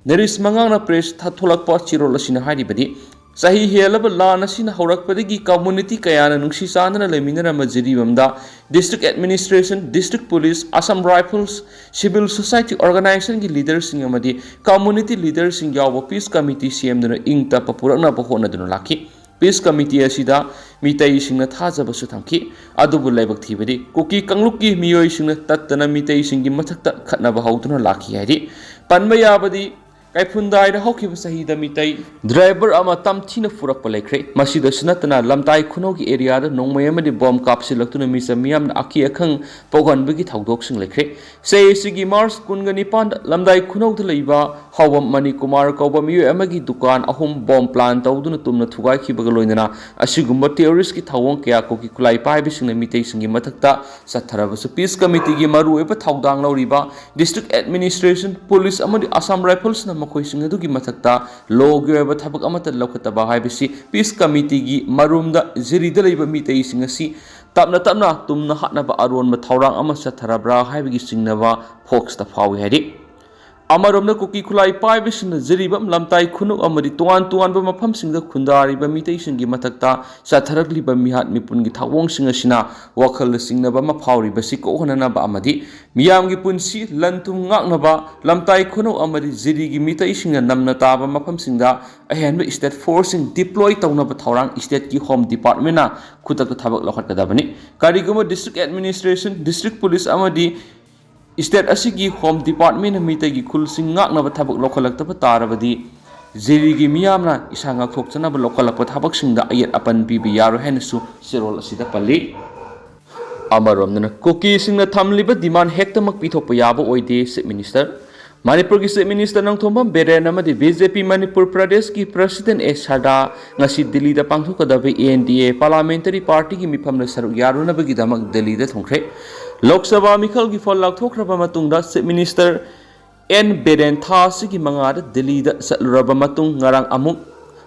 Naris ꯃꯉꯥꯡꯅ ꯄ꯭ꯔꯦꯁ ꯊꯣꯛꯂꯛꯄ ꯆꯦꯔꯣꯜ ꯑꯁꯤꯅ ꯍꯥꯏꯔꯤꯕꯗꯤ, ꯆꯍꯤ ꯍꯦꯜꯂꯕ ꯂꯥꯟ ꯑꯁꯤꯅ ꯍꯧꯔꯛꯄꯗꯒꯤ ꯀꯝꯃꯨꯅꯤꯇꯤ ꯀꯌꯥꯅ ꯅꯨꯡꯁꯤ ꯆꯥꯟꯅꯅ ꯂꯩꯃꯤꯟꯅꯔꯝꯕ ꯖꯤꯔꯤꯕꯥꯝꯗ district administration, district police, Assam rifles, civil society ꯑꯣꯔꯒꯅꯥꯏꯖꯦꯁꯟꯒꯤ ꯂꯤꯗꯔꯁꯤꯡ ꯑꯃꯗꯤ ꯀꯝꯃꯨꯅꯤꯇꯤ ꯂꯤꯗꯔꯁꯤꯡ ꯌꯥꯎꯕ ꯄꯤꯁ ꯀꯃꯤꯇꯤ ꯁꯦꯝꯗꯨꯅ ꯏꯪ ꯇꯞꯄ ꯄꯨꯔꯛꯅꯕ ꯍꯣꯠꯅꯗꯨꯅ ꯂꯥꯛꯈꯤ꯫ ꯄꯤꯁ ꯀꯃꯤꯇꯤ ꯑꯁꯤꯗ ꯃꯤꯇꯩꯁꯤꯡꯅ ꯊꯥꯖꯕꯁꯨ ꯊꯝꯈꯤ꯫ ꯑꯗꯨꯕꯨ ꯂꯥꯏꯕꯛ ꯊꯤꯕꯗꯤ, ꯀꯨꯀꯤ ꯀꯥꯡꯂꯨꯞꯀꯤ ꯃꯤꯑꯣꯏꯁꯤꯡꯅ ꯇꯠꯇꯅ ꯃꯤꯇꯩꯁꯤꯡꯒꯤ ꯃꯊꯛꯇ ꯈꯠꯅꯕ ꯍꯧꯗꯨꯅ ꯂꯥꯛꯈꯤ ꯍꯥꯏꯔꯤ꯫ ꯄꯟꯕ ꯌꯥꯕꯗꯤ, ꯀꯩꯐꯨꯟꯗꯥꯏꯗ ꯍꯧꯈꯤꯕ ꯆꯍꯤꯗ ꯃꯤꯇꯩ ꯗ꯭ꯔꯥꯏꯚꯔ ꯑꯃ ꯇꯝꯊꯤꯅ ꯐꯨꯔꯛꯄ ꯂꯩꯈ꯭ꯔꯦ꯫ ꯃꯁꯤꯗꯁꯨ ꯅꯠꯇꯅ, ꯂꯝꯇꯥꯏ ꯈꯨꯅꯧꯒꯤ ꯑꯦꯔꯤꯌꯥꯗ ꯅꯣꯡꯃꯩ ꯑꯃꯗꯤ ꯕꯣꯝ ꯀꯥꯞꯁꯤꯜꯂꯛꯇꯨꯅ ꯃꯤꯆꯝ ꯃꯤꯌꯥꯝꯅ ꯑꯀꯤ ꯑꯈꯪ ꯄꯣꯛꯍꯟꯕꯒꯤ ꯊꯧꯗꯣꯛꯁꯤꯡ ꯂꯩꯈ꯭ꯔꯦ꯫ ꯆꯍꯤ ꯑꯁꯤꯒꯤ ꯃꯥꯔꯆ ꯀꯨꯟꯒ ꯅꯤꯄꯥꯟꯗ ꯂꯝꯗꯥꯏ ꯈꯨꯅꯧꯗ ꯂꯩꯕ ꯍꯥꯎꯕꯝ ꯃꯅꯤꯀꯨꯃꯥꯔ ꯀꯧꯕ ꯃꯤꯑꯣꯏ ꯑꯃꯒꯤ ꯗꯨꯀꯥꯟ ꯑꯍꯨꯝ ꯕꯣꯝ ꯄ꯭ꯂꯥꯟ ꯇꯧꯗꯨꯅ ꯇꯨꯝꯅ ꯊꯨꯒꯥꯏꯈꯤꯕꯒ ꯂꯣꯏꯅꯅ ꯑꯁꯤꯒꯨꯝꯕ ꯇꯦꯔꯣꯔꯤꯁꯀꯤ ꯊꯧꯑꯣꯡ ꯀꯌꯥ ꯀꯨꯀꯤ ꯈꯨꯠꯂꯥꯏ ꯄꯥꯏꯕꯁꯤꯡꯅ ꯃꯤꯇꯩꯁꯤꯡꯒꯤ ꯃꯊꯛꯇ ꯆꯠꯊꯔꯕꯁꯨ, ꯄꯤꯁ ꯀꯃꯤꯇꯤꯒꯤ ꯃꯔꯨꯑꯣꯏꯕ ꯊꯧꯗꯥꯡ ꯂꯧꯔꯤꯕ ꯗꯤꯁꯇ꯭ꯔꯤꯛ ꯑꯦꯗꯃꯤꯅꯤꯁꯇ꯭ꯔꯦꯁꯟ, ꯄꯨꯂꯤꯁ ꯑꯃꯗꯤ ꯑꯁꯥꯝ ꯔꯥꯏꯐꯜꯁꯅ ꯃꯈꯣꯏꯁꯤꯡ ꯑꯗꯨꯒꯤ ꯃꯊꯛꯇ ꯂꯣꯒꯤ ꯑꯣꯏꯕ ꯊꯕꯛ ꯑꯃꯠꯇ ꯂꯧꯈꯠꯇꯕ ꯍꯥꯏꯕꯁꯤ ꯄꯤꯁ ꯀꯃꯤꯇꯤꯒꯤ ꯃꯔꯨꯝꯗ ꯖꯤꯔꯤꯗ ꯂꯩꯕ ꯃꯤꯇꯩꯁꯤꯡ ꯑꯁꯤ ꯇꯞꯅ ꯇꯞꯅ ꯇꯨꯝꯅ ꯍꯥꯠꯅꯕ ꯑꯔꯣꯟꯕ ꯊꯧꯔꯥꯡ ꯑꯃ ꯆꯠꯊꯔꯕ꯭ꯔꯥ ꯍꯥꯏꯕꯒꯤ ꯆꯤꯡꯅꯕ ꯐꯣꯛꯁꯇ ꯐꯥꯎꯏ ꯍꯥꯏꯔꯤ꯫ ꯑꯃꯔꯣꯝꯗ, ꯀꯨꯀꯤ ꯈꯨꯠꯂꯥꯏ ꯄꯥꯏꯕꯁꯤꯡꯅ ꯖꯤꯔꯤꯕꯥꯝ, ꯂꯝꯇꯥꯏ ꯈꯨꯅꯧ ꯑꯃꯗꯤ ꯇꯣꯉꯥꯟ ꯇꯣꯉꯥꯟꯕ ꯃꯐꯝꯁꯤꯡꯗ ꯈꯨꯟꯗꯥꯔꯤꯕ ꯃꯤꯇꯩꯁꯤꯡꯒꯤ ꯃꯊꯛꯇ ꯆꯠꯊꯔꯛꯂꯤꯕ ꯃꯤꯍꯥꯠ ꯃꯤꯄꯨꯟꯒꯤ ꯊꯧꯑꯣꯡꯁꯤꯡ ꯑꯁꯤꯅ ꯋꯥꯈꯜꯗ ꯆꯤꯡꯅꯕ ꯑꯃ ꯐꯥꯎꯔꯤꯕꯁꯤ ꯀꯣꯛꯍꯟꯅꯅꯕ ꯑꯃꯗꯤ ꯃꯤꯌꯥꯝꯒꯤ ꯄꯨꯟꯁꯤ ꯂꯟ ꯊꯨꯝ ꯉꯥꯛꯅꯕ ꯂꯝꯇꯥꯏ ꯈꯨꯅꯧ ꯑꯃꯗꯤ ꯖꯤꯔꯤꯒꯤ ꯃꯤꯇꯩꯁꯤꯡꯅ ꯅꯝꯅ ꯇꯥꯕ ꯃꯐꯝꯁꯤꯡꯗ ꯑꯍꯦꯟꯕ state forceꯁꯤꯡ deploy ꯇꯧꯅꯕ ꯊꯧꯔꯥꯡ stateꯀꯤ Home Departmentꯅ ꯈꯨꯗꯛꯇ ꯊꯕꯛ ꯂꯧꯈꯠꯀꯗꯕꯅꯤ꯫ ꯀꯔꯤꯒꯨꯝꯕ district administration, district police ꯑꯃꯗꯤ state ꯑꯁꯤꯒꯤ Home Departmentꯅ ꯃꯤꯇꯩꯒꯤ ꯈꯨꯜꯁꯤꯡ ꯉꯥꯛꯅꯕ ꯊꯕꯛ ꯂꯧꯈꯠꯂꯛꯇꯕ ꯇꯥꯔꯕꯗꯤ, ꯖꯤꯔꯤꯒꯤ ꯃꯤꯌꯥꯝꯅ ꯏꯁꯥ ꯉꯥꯛꯊꯣꯛꯆꯅꯕ ꯂꯧꯈꯠꯂꯛꯄ ꯊꯕꯛꯁꯤꯡꯗ ꯑꯌꯦꯠ ꯑꯄꯟ ꯄꯤꯕ ꯌꯥꯔꯣꯏ ꯍꯥꯏꯅꯁꯨ ꯆꯦꯔꯣꯜ ꯑꯁꯤꯗ ꯄꯜꯂꯤ꯫ ꯑꯃꯔꯣꯝꯗꯅ, ꯀꯨꯀꯤꯁꯤꯡꯅ ꯊꯝꯂꯤꯕ demand ꯍꯦꯛꯇꯃꯛ ꯄꯤꯊꯣꯛꯄ ꯌꯥꯕ ꯑꯣꯏꯗꯦ, Chief Minister꯫ ꯃꯅꯤꯄꯨꯔꯒꯤ Chief Minister ꯅꯣꯡꯊꯣꯝꯕꯝ ꯕꯤꯔꯦꯟ ꯑꯃꯗꯤ ꯕꯤ ꯖꯦ ꯄꯤ ꯃꯅꯤꯄꯨꯔ ꯄ꯭ꯔꯗꯦꯁꯀꯤ President ꯑꯦ ꯁꯥꯗꯥ ꯉꯁꯤ ꯗꯤꯜꯂꯤꯗ ꯄꯥꯡꯊꯣꯛꯀꯗꯕ A N D A Parliamentary Partyꯒꯤ ꯃꯤꯐꯝꯗ ꯁꯔꯨꯛ ꯌꯥꯔꯨꯅꯕꯒꯤꯗꯃꯛ ꯗꯤꯜꯂꯤꯗ ꯊꯨꯡꯈ꯭ꯔꯦ꯫ ꯂꯣꯛ ꯁꯚꯥ ꯃꯤꯈꯜꯒꯤ ꯐꯜ ꯂꯥꯎꯊꯣꯛꯈ꯭ꯔꯕ ꯃꯇꯨꯡꯗ Chief Minister ꯑꯦꯟ ꯕꯤꯔꯦꯟ ꯊꯥ ꯑꯁꯤꯒꯤ ꯃꯉꯥꯗ ꯗꯤꯜꯂꯤꯗ ꯆꯠꯂꯨꯔꯕ ꯃꯇꯨꯡ ꯉꯔꯥꯡ ꯑꯃꯨꯛ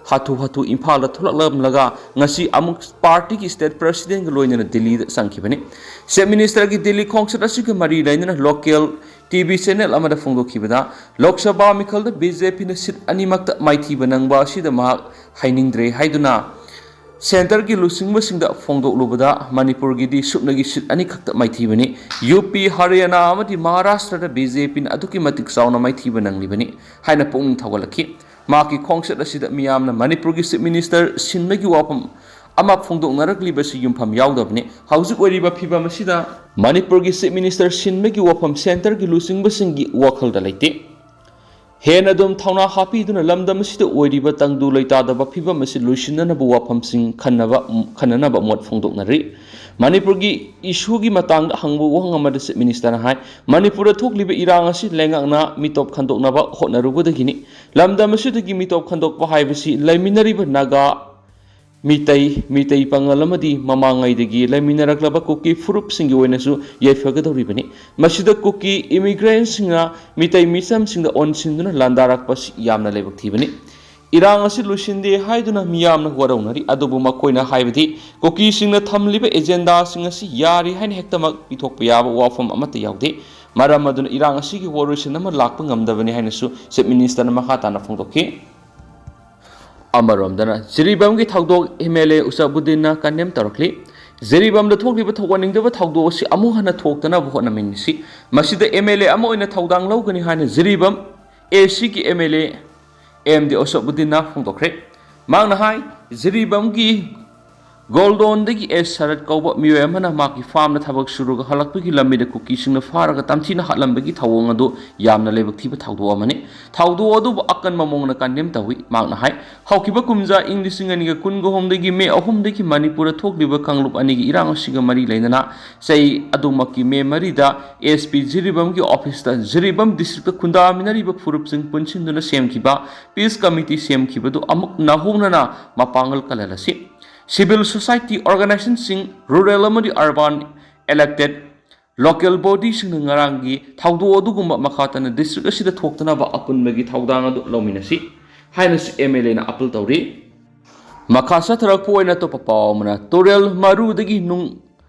ꯍꯥꯊꯨ ꯍꯥꯊꯨ ꯏꯝꯐꯥꯜꯗ ꯊꯣꯛꯂꯛꯂꯝꯂꯒ ꯉꯁꯤ ꯑꯃꯨꯛ partyꯒꯤ state presidentꯒ ꯂꯣꯏꯅꯅ ꯗꯤꯜꯂꯤꯗ ꯆꯪꯈꯤꯕꯅꯤ꯫ Chief Ministerꯒꯤ ꯗꯤꯜꯂꯤ ꯈꯣꯡꯆꯠ ꯑꯁꯤꯒ ꯃꯔꯤ ꯂꯩꯅꯅ local T V channel ꯑꯃꯗ ꯐꯣꯡꯗꯣꯛꯈꯤꯕꯗ, ꯂꯣꯛ ꯁꯚꯥ ꯃꯤꯈꯜꯗ ꯕꯤ ꯖꯦ ꯄꯤꯅ seat ꯑꯅꯤꯃꯛꯇ ꯃꯥꯏꯊꯤꯕ ꯅꯪꯕ ꯑꯁꯤꯗ ꯃꯍꯥꯛ ꯍꯥꯏꯅꯤꯡꯗ꯭ꯔꯦ ꯍꯥꯏꯗꯨꯅ centreꯒꯤ ꯂꯨꯆꯤꯡꯕꯁꯤꯡꯗ ꯐꯣꯡꯗꯣꯛꯂꯨꯕꯗ, ꯃꯅꯤꯄꯨꯔꯒꯤꯗꯤ ꯁꯨꯞꯅꯒꯤ seat ꯑꯅꯤꯈꯛꯇ ꯃꯥꯏꯊꯤꯕꯅꯤ꯫ ꯌꯨ ꯄꯤ, ꯍꯔꯤꯌꯥꯅꯥ ꯑꯃꯗꯤ ꯃꯍꯥꯔꯥꯁꯇ꯭ꯔꯗ ꯕꯤ ꯖꯦ ꯄꯤꯅ ꯑꯗꯨꯛꯀꯤ ꯃꯇꯤꯛ ꯆꯥꯎꯅ ꯃꯥꯏꯊꯤꯕ ꯅꯪꯂꯤꯕꯅꯤ ꯍꯥꯏꯅ ꯄꯨꯛꯅꯤꯡ ꯊꯧꯒꯠꯂꯛꯈꯤ꯫ ꯃꯍꯥꯛꯀꯤ ꯈꯣꯡꯆꯠ ꯑꯁꯤꯗ ꯃꯤꯌꯥꯝꯅ ꯃꯅꯤꯄꯨꯔꯒꯤ Chief Minister ꯁꯤꯟꯕꯒꯤ ꯋꯥꯐꯝ ꯑꯃ ꯐꯣꯡꯗꯣꯛꯅꯔꯛꯂꯤꯕꯁꯤ ꯌꯨꯝꯐꯝ ꯌꯥꯎꯗꯕꯅꯤ꯫ ꯍꯧꯖꯤꯛ ꯑꯣꯏꯔꯤꯕ ꯐꯤꯕꯝ ꯑꯁꯤꯗ ꯃꯅꯤꯄꯨꯔꯒꯤ Chief Minister ꯁꯤꯟꯕꯒꯤ ꯋꯥꯐꯝ centreꯒꯤ ꯂꯨꯆꯤꯡꯕꯁꯤꯡꯒꯤ ꯋꯥꯈꯜꯗ ꯂꯩꯇꯦ꯫ ꯍꯦꯟꯅ ꯑꯗꯨꯝ ꯊꯧꯅꯥ ꯍꯥꯞꯄꯤꯗꯨꯅ ꯂꯝꯗꯝ ꯑꯁꯤꯗ ꯑꯣꯏꯔꯤꯕ ꯇꯪꯗꯨ ꯂꯩꯇꯥꯗꯕ ꯐꯤꯕꯝ ꯑꯁꯤ ꯂꯣꯏꯁꯤꯟꯅꯅꯕ ꯋꯥꯐꯝꯁꯤꯡ ꯈꯟꯅꯕ, ꯈꯟꯅꯅꯕ ꯃꯣꯠ ꯐꯣꯡꯗꯣꯛꯅꯔꯤ꯫ ꯃꯅꯤꯄꯨꯔꯒꯤ issueꯒꯤ ꯃꯇꯥꯡꯗ ꯍꯪꯕ ꯋꯥꯍꯪ ꯑꯃꯗ Chief Ministerꯅ ꯍꯥꯏ, ꯃꯅꯤꯄꯨꯔꯗ ꯊꯣꯛꯂꯤꯕ ꯏꯔꯥꯡ ꯑꯁꯤ ꯂꯩꯉꯥꯛꯅ ꯃꯤꯇꯣꯞ ꯈꯟꯗꯣꯛꯅꯕ ꯍꯣꯠꯅꯔꯨꯕꯗꯒꯤꯅꯤ꯫ ꯂꯝꯗꯝ ꯑꯁꯤꯗꯒꯤ ꯃꯤꯇꯣꯞ ꯈꯟꯗꯣꯛꯄ ꯍꯥꯏꯕꯁꯤ ꯂꯩꯃꯤꯟꯅꯔꯤꯕ ꯅꯥꯒꯥ, ꯃꯤꯇꯩ, ꯃꯤꯇꯩ ꯄꯥꯉꯜ ꯑꯃꯗꯤ ꯃꯃꯥꯡꯉꯩꯗꯒꯤ ꯂꯩꯃꯤꯟꯅꯔꯛꯂꯕ ꯀꯨꯀꯤ ꯐꯨꯔꯨꯞꯁꯤꯡꯒꯤ ꯑꯣꯏꯅꯁꯨ ꯌꯥꯏꯐꯒꯗꯧꯔꯤꯕꯅꯤ꯫ ꯃꯁꯤꯗ ꯀꯨꯀꯤ immigrantꯁꯤꯡꯅ ꯃꯤꯇꯩ ꯃꯤꯆꯝꯁꯤꯡꯗ ꯑꯣꯟꯁꯤꯟꯗꯨꯅ ꯂꯥꯟꯗꯥꯔꯛꯄꯁꯤ ꯌꯥꯝꯅ ꯂꯥꯏꯕꯛ ꯊꯤꯕꯅꯤ꯫ ꯏꯔꯥꯡ ꯑꯁꯤ ꯂꯣꯏꯁꯤꯟꯗꯦ ꯍꯥꯏꯗꯨꯅ ꯃꯤꯌꯥꯝꯅ ꯋꯥꯔꯧꯅꯔꯤ, ꯑꯗꯨꯕꯨ ꯃꯈꯣꯏꯅ ꯍꯥꯏꯕꯗꯤ ꯀꯨꯀꯤꯁꯤꯡꯅ ꯊꯝꯂꯤꯕ agendaꯁꯤꯡ ꯑꯁꯤ ꯌꯥꯔꯤ ꯍꯥꯏꯅ ꯍꯦꯛꯇꯃꯛ ꯄꯤꯊꯣꯛꯄ ꯌꯥꯕ ꯋꯥꯐꯝ ꯑꯃꯠꯇ ꯌꯥꯎꯗꯦ꯫ ꯃꯔꯝ ꯑꯗꯨꯅ ꯏꯔꯥꯡ ꯑꯁꯤꯒꯤ ꯋꯥꯔꯣꯏꯁꯤꯟ ꯑꯃ ꯂꯥꯛꯄ ꯉꯝꯗꯕꯅꯤ ꯍꯥꯏꯅꯁꯨ Chief Minister ꯅ ꯃꯈꯥ ꯇꯥꯅ ꯐꯣꯡꯗꯣꯛꯈꯤ꯫ ꯑꯃꯔꯣꯝꯗꯅ ꯖꯤꯔꯤꯕꯥꯝꯒꯤ ꯊꯧꯗꯣꯛ M L A ꯎꯁꯥꯕꯨꯗꯤꯟꯅ condemn ꯇꯧꯔꯛꯂꯤ꯫ ꯖꯤꯔꯤꯕꯥꯝꯗ ꯊꯣꯛꯂꯤꯕ ꯊꯧꯒꯠꯅꯤꯡꯗꯕ ꯊꯧꯗꯣꯛ ꯑꯁꯤ ꯑꯃꯨꯛ ꯍꯟꯅ ꯊꯣꯛꯇꯅꯕ ꯍꯣꯠꯅꯃꯤꯟꯅꯁꯤ꯫ ꯃꯁꯤꯗ M L A ꯑꯃ ꯑꯣꯏꯅ ꯊꯧꯗꯥꯡ ꯂꯧꯒꯅꯤ ꯍꯥꯏꯅ ꯖꯤꯔꯤꯕꯥꯝ A C ꯒꯤ M L A M D ꯎꯁꯥꯕꯨꯗꯤꯟꯅ ꯐꯣꯡꯗꯣꯛꯈ꯭ꯔꯦ꯫ ꯃꯍꯥꯛꯅ ꯍꯥꯏ, ꯖꯤꯔꯤꯕꯥꯝꯒꯤ ꯒꯣꯜꯗꯣꯟꯗꯒꯤ ꯑꯦꯁ ꯁꯔꯠ ꯀꯧꯕ ꯃꯤꯑꯣꯏ ꯑꯃꯅ ꯃꯍꯥꯛꯀꯤ farm ꯗ ꯊꯕꯛ ꯁꯨꯔꯒ ꯍꯜꯂꯛꯄꯒꯤ ꯂꯝꯕꯤꯗ ꯀꯨꯀꯤꯁꯤꯡꯅ ꯐꯥꯔꯒ ꯇꯝꯊꯤꯅ ꯍꯥꯠꯂꯝꯕꯒꯤ ꯊꯧꯑꯣꯡ ꯑꯗꯨ ꯌꯥꯝꯅ ꯂꯥꯏꯕꯛ ꯊꯤꯕ ꯊꯧꯗꯣꯛ ꯑꯃꯅꯤ꯫ ꯊꯧꯗꯣꯛ ꯑꯗꯨꯕꯨ ꯑꯀꯟꯕ ꯃꯑꯣꯡꯗ condemn ꯇꯧꯏ꯫ ꯃꯍꯥꯛꯅ ꯍꯥꯏ, ꯍꯧꯈꯤꯕ ꯀꯨꯝꯖꯥ ꯏꯪ ꯂꯤꯁꯤꯡ ꯑꯅꯤꯒ ꯀꯨꯟꯒ ꯑꯍꯨꯝꯗꯒꯤ ꯃꯦ ꯑꯍꯨꯝꯗꯒꯤ ꯃꯅꯤꯄꯨꯔꯗ ꯊꯣꯛꯂꯤꯕ ꯀꯥꯡꯂꯨꯞ ꯑꯅꯤꯒꯤ ꯏꯔꯥꯡ ꯑꯁꯤꯒ ꯃꯔꯤ ꯂꯩꯅꯅ ꯆꯍꯤ ꯑꯗꯨꯃꯛꯀꯤ ꯃꯦ ꯃꯔꯤꯗ S P ꯖꯤꯔꯤꯕꯥꯝꯒꯤ office ꯇ ꯖꯤꯔꯤꯕꯥꯝ district ꯇ ꯈꯨꯟꯗꯥꯃꯤꯟꯅꯔꯤꯕ ꯐꯨꯔꯨꯞꯁꯤꯡ ꯄꯨꯟꯁꯤꯟꯗꯨꯅ ꯁꯦꯝꯈꯤꯕ peace committee ꯁꯦꯝꯈꯤꯕꯗꯨ ꯑꯃꯨꯛ ꯅꯧꯍꯧꯅꯅ ꯃꯄꯥꯡꯒꯜ ꯀꯜꯍꯜꯂꯁꯤ꯫ Civil society organization ꯁꯤꯡ, rural ꯑꯃꯗꯤ urban elected local body ꯁꯤꯡꯅ ꯉꯔꯥꯡꯒꯤ ꯊꯧꯗꯣꯛ ꯑꯗꯨꯒꯨꯝꯕ ꯃꯈꯥ ꯇꯥꯅ district ꯑꯁꯤꯗ ꯊꯣꯛꯇꯅꯕ ꯑꯄꯨꯟꯕꯒꯤ ꯊꯧꯗꯥꯡ ꯑꯗꯨ ꯂꯧꯃꯤꯟꯅꯁꯤ ꯍꯥꯏꯅꯁꯨ M L A ꯅ appeal ꯇꯧꯔꯤ꯫ ꯃꯈꯥ ꯆꯠꯊꯔꯛꯄ ꯑꯣꯏꯅ ꯑꯇꯣꯞꯄ ꯄꯥꯎ ꯑꯃꯅ, ꯇꯨꯔꯦꯜ ꯃꯔꯨꯗꯒꯤ ꯅꯨꯡ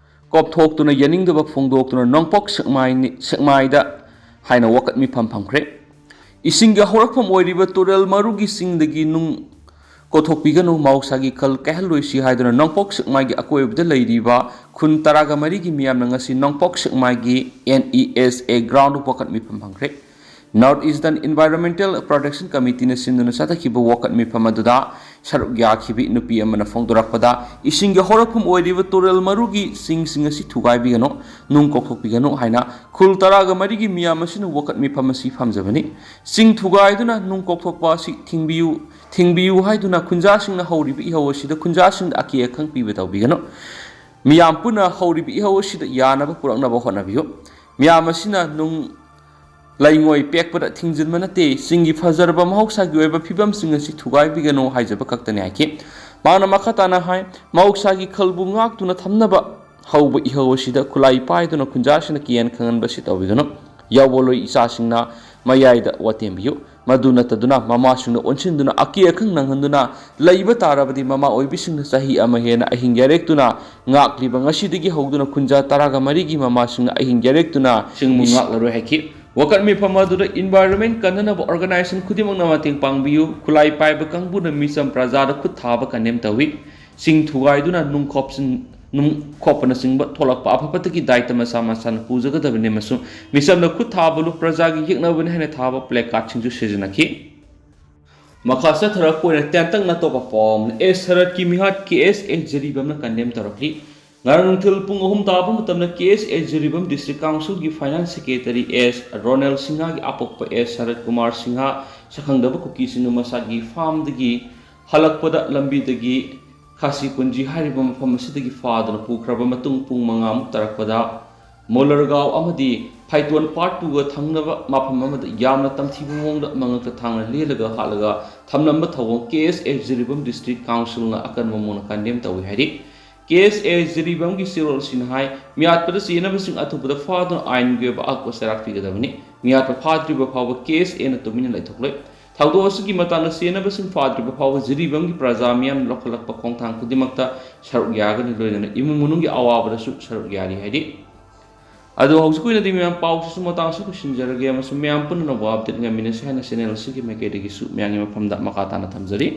ꯀꯣꯞꯊꯣꯛꯇꯨꯅ ꯌꯥꯅꯤꯡꯗꯕ ꯐꯣꯡꯗꯣꯛꯇꯨꯅ ꯅꯣꯡꯄꯣꯛ ꯁꯦꯛꯃꯥꯏ, ꯁꯦꯛꯃꯥꯏꯗ ꯍꯥꯏꯅ ꯋꯥꯀꯠ ꯃꯤꯐꯝ ꯐꯝꯈ꯭ꯔꯦ꯫ ꯏꯁꯤꯡꯒꯤ ꯍꯧꯔꯛꯐꯝ ꯑꯣꯏꯔꯤꯕ ꯇꯨꯔꯦꯜ ꯃꯔꯨꯒꯤ ꯆꯤꯡꯗꯒꯤ ꯅꯨꯡ ꯀꯣꯊꯣꯛꯄꯤꯒꯅꯨ, ꯃꯍꯧꯁꯥꯒꯤ ꯈꯜ ꯀꯥꯏꯍꯜꯂꯣꯏꯁꯤ ꯍꯥꯏꯗꯨꯅ ꯅꯣꯡꯄꯣꯛ ꯁꯦꯛꯃꯥꯏꯒꯤ ꯑꯀꯣꯏꯕꯗ ꯂꯩꯔꯤꯕ ꯈꯨꯟ ꯇꯔꯥꯒ ꯃꯔꯤꯒꯤ ꯃꯤꯌꯥꯝꯅ ꯉꯁꯤ ꯅꯣꯡꯄꯣꯛ ꯁꯦꯛꯃꯥꯏꯒꯤ N E S A ground ꯗ ꯋꯥꯀꯠ ꯃꯤꯐꯝ ꯐꯝꯈ꯭ꯔꯦ꯫ North Eastern Environmental Protection Committee ꯅ ꯁꯤꯟꯗꯨꯅ ꯆꯠꯊꯈꯤꯕ ꯋꯥꯀꯠ ꯃꯤꯐꯝ ꯑꯗꯨꯗ ꯁꯔꯨꯛ ꯌꯥꯈꯤꯕꯤ ꯅꯨꯄꯤ ꯑꯃꯅ ꯐꯣꯡꯗꯣꯔꯛꯄꯗ, ꯏꯁꯤꯡꯒꯤ ꯍꯧꯔꯛꯐꯝ ꯑꯣꯏꯔꯤꯕ ꯇꯨꯔꯦꯜ ꯃꯔꯨꯒꯤ ꯆꯤꯡꯁꯤꯡ ꯑꯁꯤ ꯊꯨꯒꯥꯏꯕꯤꯒꯅꯨ, ꯅꯨꯡ ꯀꯣꯛꯊꯣꯛꯄꯤꯒꯅꯨ ꯍꯥꯏꯅ ꯈꯨꯜ ꯇꯔꯥꯒ ꯃꯔꯤꯒꯤ ꯃꯤꯌꯥꯝ ꯑꯁꯤꯅ ꯋꯥꯀꯠ ꯃꯤꯐꯝ ꯑꯁꯤ ꯐꯝꯖꯕꯅꯤ꯫ ꯆꯤꯡ ꯊꯨꯒꯥꯏꯗꯨꯅ ꯅꯨꯡ ꯀꯣꯛꯊꯣꯛꯄ ꯑꯁꯤ ꯊꯤꯡꯕꯤꯌꯨ, ꯊꯤꯡꯕꯤꯌꯨ ꯍꯥꯏꯗꯨꯅ ꯈꯨꯟꯖꯥꯁꯤꯡꯅ ꯍꯧꯔꯤꯕ ꯏꯍꯧ ꯑꯁꯤꯗ ꯈꯨꯟꯖꯥꯁꯤꯡꯗ ꯑꯀꯤ ꯑꯈꯪ ꯄꯤꯕ ꯇꯧꯕꯤꯒꯅꯨ꯫ ꯃꯤꯌꯥꯝ ꯄꯨꯟꯅ ꯍꯧꯔꯤꯕ ꯏꯍꯧ ꯑꯁꯤꯗ ꯌꯥꯅꯕ ꯄꯨꯔꯛꯅꯕ ꯍꯣꯠꯅꯕꯤꯌꯨ꯫ ꯃꯤꯌꯥꯝ ꯑꯁꯤꯅ ꯅꯨꯡ ꯂꯩꯉꯣꯏ ꯄꯦꯛꯄꯗ ꯊꯤꯡꯖꯤꯟꯕ ꯅꯠꯇꯦ, ꯆꯤꯡꯒꯤ ꯐꯖꯔꯕ ꯃꯍꯧꯁꯥꯒꯤ ꯑꯣꯏꯕ ꯐꯤꯕꯝꯁꯤꯡ ꯑꯁꯤ ꯊꯨꯒꯥꯏꯕꯤꯒꯅꯨ ꯍꯥꯏꯖꯕ ꯈꯛꯇꯅꯤ ꯍꯥꯏꯈꯤ꯫ ꯃꯍꯥꯛꯅ ꯃꯈꯥ ꯇꯥꯅ ꯍꯥꯏ, ꯃꯍꯧꯁꯥꯒꯤ ꯈꯜꯕꯨ ꯉꯥꯛꯇꯨꯅ ꯊꯝꯅꯕ ꯍꯧꯕ ꯏꯍꯧ ꯑꯁꯤꯗ ꯈꯨꯠꯂꯥꯏ ꯄꯥꯏꯗꯨꯅ ꯈꯨꯟꯖꯥꯁꯤꯡꯅ ꯀꯤꯍꯟ ꯈꯪꯍꯟꯕ ꯑꯁꯤ ꯇꯧꯕꯤꯒꯅꯨ꯫ ꯌꯥꯑꯣꯕꯣꯜꯂꯣꯏ ꯏꯆꯥꯁꯤꯡꯅ ꯃꯌꯥꯏꯗ ꯋꯥꯇꯦꯝꯕꯤꯌꯨ꯫ ꯃꯗꯨ ꯅꯠꯇꯗꯨꯅ ꯃꯃꯥꯁꯤꯡꯅ ꯑꯣꯟꯁꯤꯟꯗꯨꯅ ꯑꯀꯤ ꯑꯈꯪ ꯅꯪꯍꯟꯗꯨꯅ ꯂꯩꯕ ꯇꯥꯔꯕꯗꯤ ꯃꯃꯥ ꯑꯣꯏꯕꯤꯁꯤꯡꯅ ꯆꯍꯤ ꯑꯃ ꯍꯦꯟꯅ ꯑꯍꯤꯡ ꯌꯥꯔꯦꯛꯇꯨꯅ ꯉꯥꯛꯂꯤꯕ ꯉꯁꯤꯗꯒꯤ ꯍꯧꯗꯨꯅ ꯈꯨꯟꯖꯥ ꯇꯔꯥꯒ ꯃꯔꯤꯒꯤ ꯃꯃꯥꯁꯤꯡꯅ ꯑꯍꯤꯡ ꯌꯥꯔꯦꯛꯇꯨꯅ ꯁꯤꯡꯕꯨ ꯉꯥꯛꯂꯔꯣꯏ ꯍꯥꯏꯈꯤ꯫ ꯋꯥꯀꯠ ꯃꯤꯐꯝ ꯑꯗꯨꯗ environment ꯀꯟꯅꯅꯕ organization ꯈꯨꯗꯤꯡꯃꯛꯅ ꯃꯇꯦꯡ ꯄꯥꯡꯕꯤꯌꯨ, ꯈꯨꯠꯂꯥꯏ ꯄꯥꯏꯕ ꯀꯥꯡꯕꯨꯅ ꯃꯤꯆꯝ ꯄ꯭ꯔꯖꯥꯗ ꯈꯨꯠ ꯊꯥꯕ condemn ꯇꯧꯏ꯫ ꯆꯤꯡ ꯊꯨꯒꯥꯏꯗꯨꯅ ꯅꯨꯡ ꯈꯣꯞꯆꯤꯟ-, ꯅꯨꯡ ꯈꯣꯞꯄꯅꯆꯤꯡꯕ ꯊꯣꯛꯂꯛꯄ ꯑꯐ ꯐꯠꯇꯒꯤ ꯗꯥꯏꯇ ꯃꯁꯥ ꯃꯁꯥꯅ ꯄꯨꯖꯒꯗꯕꯅꯤ ꯑꯃꯁꯨꯡ ꯃꯤꯆꯝꯅ ꯈꯨꯠ ꯊꯥꯕ ꯂꯨꯞ ꯄ꯭ꯔꯖꯥꯒꯤ ꯌꯦꯛꯅꯕꯅꯤ ꯍꯥꯏꯅ ꯊꯥꯕ placardꯁꯤꯡꯁꯨ ꯁꯤꯖꯤꯟꯅꯈꯤ꯫ ꯃꯈꯥ ꯆꯠꯊꯔꯛꯄ ꯑꯣꯏꯅ ꯇꯦꯟꯇꯛꯅ ꯑꯇꯣꯞꯄ ꯄꯥꯎ ꯑꯃꯅ, ꯑꯦꯁ ꯁꯔꯠꯀꯤ ꯃꯤꯍꯥꯠ ꯀꯦ ꯑꯦꯁ ꯑꯦ ꯖꯤꯔꯤꯕꯥꯝꯅ condemn ꯇꯧꯔꯛꯂꯤ꯫ ꯉꯔꯥꯡ ꯅꯨꯡꯊꯤꯜ ꯄꯨꯡ ꯑꯍꯨꯝ ꯇꯥꯕ ꯃꯇꯝꯗ ꯀꯦ ꯑꯦꯁ ꯑꯦ ꯖꯤꯔꯤꯕꯥꯝ district councilꯒꯤ finance secretary ꯑꯦꯁ ꯔꯣꯅꯦꯜ ꯁꯤꯡꯍꯒꯤ ꯑꯄꯣꯛꯄ ꯑꯦꯁ ꯁꯔꯠ ꯀꯨꯃꯥꯔ ꯁꯤꯡꯍ ꯁꯛꯈꯪꯗꯕ ꯀꯨꯀꯤꯁꯤꯡꯅ ꯃꯁꯥꯒꯤ farmꯗꯒꯤ ꯍꯜꯂꯛꯄꯗ ꯂꯝꯕꯤꯗꯒꯤ ꯈꯥꯁꯤ ꯀꯨꯟꯖꯤ ꯍꯥꯏꯔꯤꯕ ꯃꯐꯝ ꯑꯁꯤꯗꯒꯤ ꯐꯥꯗꯨꯅ ꯄꯨꯈ꯭ꯔꯕ ꯃꯇꯨꯡ ꯄꯨꯡ ꯃꯉꯥꯃꯨꯛ ꯇꯥꯔꯛꯄꯗ ꯃꯣꯂꯔꯒꯥꯎ ꯑꯃꯗꯤ ꯐꯩꯇꯣꯟ part twoꯒ ꯊꯪꯅꯕ ꯃꯐꯝ ꯑꯃꯗ ꯌꯥꯝꯅ ꯇꯝꯊꯤꯕ ꯃꯑꯣꯡꯗ ꯃꯉꯛꯇ ꯊꯥꯡꯅ ꯂꯦꯜꯂꯒ ꯍꯥꯠꯂꯒ ꯊꯝꯂꯝꯕ ꯊꯧꯑꯣꯡ ꯀꯦ ꯑꯦꯁ ꯑꯦ ꯖꯤꯔꯤꯕꯥꯝ district councilꯅ ꯑꯀꯟꯕ ꯃꯑꯣꯡꯗ condemn ꯇꯧꯏ ꯍꯥꯏꯔꯤ꯫ ꯀꯦ ꯑꯦꯁ ꯑꯦ ꯖꯤꯔꯤꯕꯥꯝꯒꯤ ꯆꯦꯔꯣꯜꯁꯤꯡꯅ ꯍꯥꯏ, ꯃꯤꯍꯥꯠꯄꯗ ꯆꯦꯟꯅꯕꯁꯤꯡ ꯑꯊꯨꯕꯗ ꯐꯥꯗꯨꯅ ꯑꯥꯏꯟꯒꯤ ꯑꯣꯏꯕ ꯑꯀꯨꯞꯄ ꯆꯩꯔꯥꯛ ꯄꯤꯒꯗꯕꯅꯤ꯫ ꯃꯤꯍꯥꯠꯄ ꯐꯥꯗ꯭ꯔꯤꯕ ꯐꯥꯎꯕ ꯀꯦ ꯑꯦꯁ ꯑꯦꯅ ꯇꯨꯃꯤꯟꯅ ꯂꯩꯊꯣꯛꯂꯣꯏ꯫ ꯊꯧꯗꯣꯛ ꯑꯁꯤꯒꯤ ꯃꯇꯥꯡꯗ ꯆꯦꯟꯅꯕꯁꯤꯡ ꯐꯥꯗ꯭ꯔꯤꯕ ꯐꯥꯎꯕ ꯖꯤꯔꯤꯕꯥꯝꯒꯤ ꯄ꯭ꯔꯖꯥ ꯃꯤꯌꯥꯝꯅ ꯂꯧꯈꯠꯂꯛꯄ ꯈꯣꯡꯊꯥꯡ ꯈꯨꯗꯤꯡꯃꯛꯇ ꯁꯔꯨꯛ ꯌꯥꯒꯅꯤ, ꯂꯣꯏꯅꯅ ꯏꯃꯨꯡ ꯃꯅꯨꯡꯒꯤ ꯑꯋꯥꯕꯗꯁꯨ ꯁꯔꯨꯛ ꯌꯥꯔꯤ ꯍꯥꯏꯔꯤ꯫ ꯑꯗꯣ ꯍꯧꯖꯤꯛꯀꯤ ꯑꯣꯏꯅꯗꯤ ꯃꯌꯥꯝ ꯄꯥꯎꯁꯤꯁꯨ ꯃꯇꯥꯡꯁꯤ ꯂꯣꯏꯁꯤꯟꯖꯔꯒꯦ ꯑꯃꯁꯨꯡ ꯃꯌꯥꯝ ꯄꯨꯝꯅꯃꯛ update ꯉꯝꯃꯤꯟꯅꯁꯤ ꯍꯥꯏꯅ channel ꯑꯁꯤꯒꯤ ꯃꯥꯏꯀꯩꯗꯒꯤꯁꯨ ꯃꯌꯥꯝꯒꯤ ꯃꯐꯝꯗ ꯃꯈꯥ ꯇꯥꯅ ꯊꯝꯖꯔꯤ꯫